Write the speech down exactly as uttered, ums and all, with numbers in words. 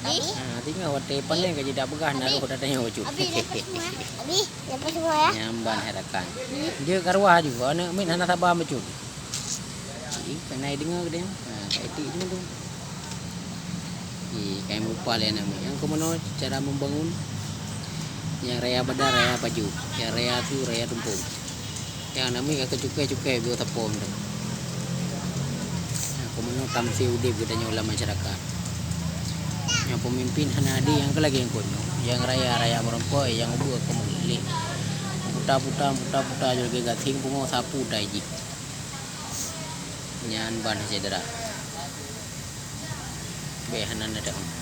Abi. Ha, tinggal watèe panen ka jidak peugah na roh datang nyoe bacut. Abi, lepas semua. Abi, lepas semua ya. Nyan ban hai rakan. Dia karuah juga aneuk miet hana sabar bacut. Ih, keuneuk deungoe keudeh. Ha, ka itik tu tu. Ih, kai meulupa lé aneuk miet. Nyang keumeunyoe cara membangun. Nyang raya badan, raya paju. Nyang raya su, raya tumpông. Nyang aneuk miet ka cukai-cukai beu tapom tu. Nah, keumeunyoe tamsi udép geutanyoe lam masyarakat. Nyang peumimpin hana adé nyang keu lagèe nyan keunoe. Nyang raya, raya meurumpok, nyang ubeuek keumeulek. Puta-puta, puta-puta jol lagèe gasing pungo sapu tai jih. Nyan ban syedara. Bèk hana neudong.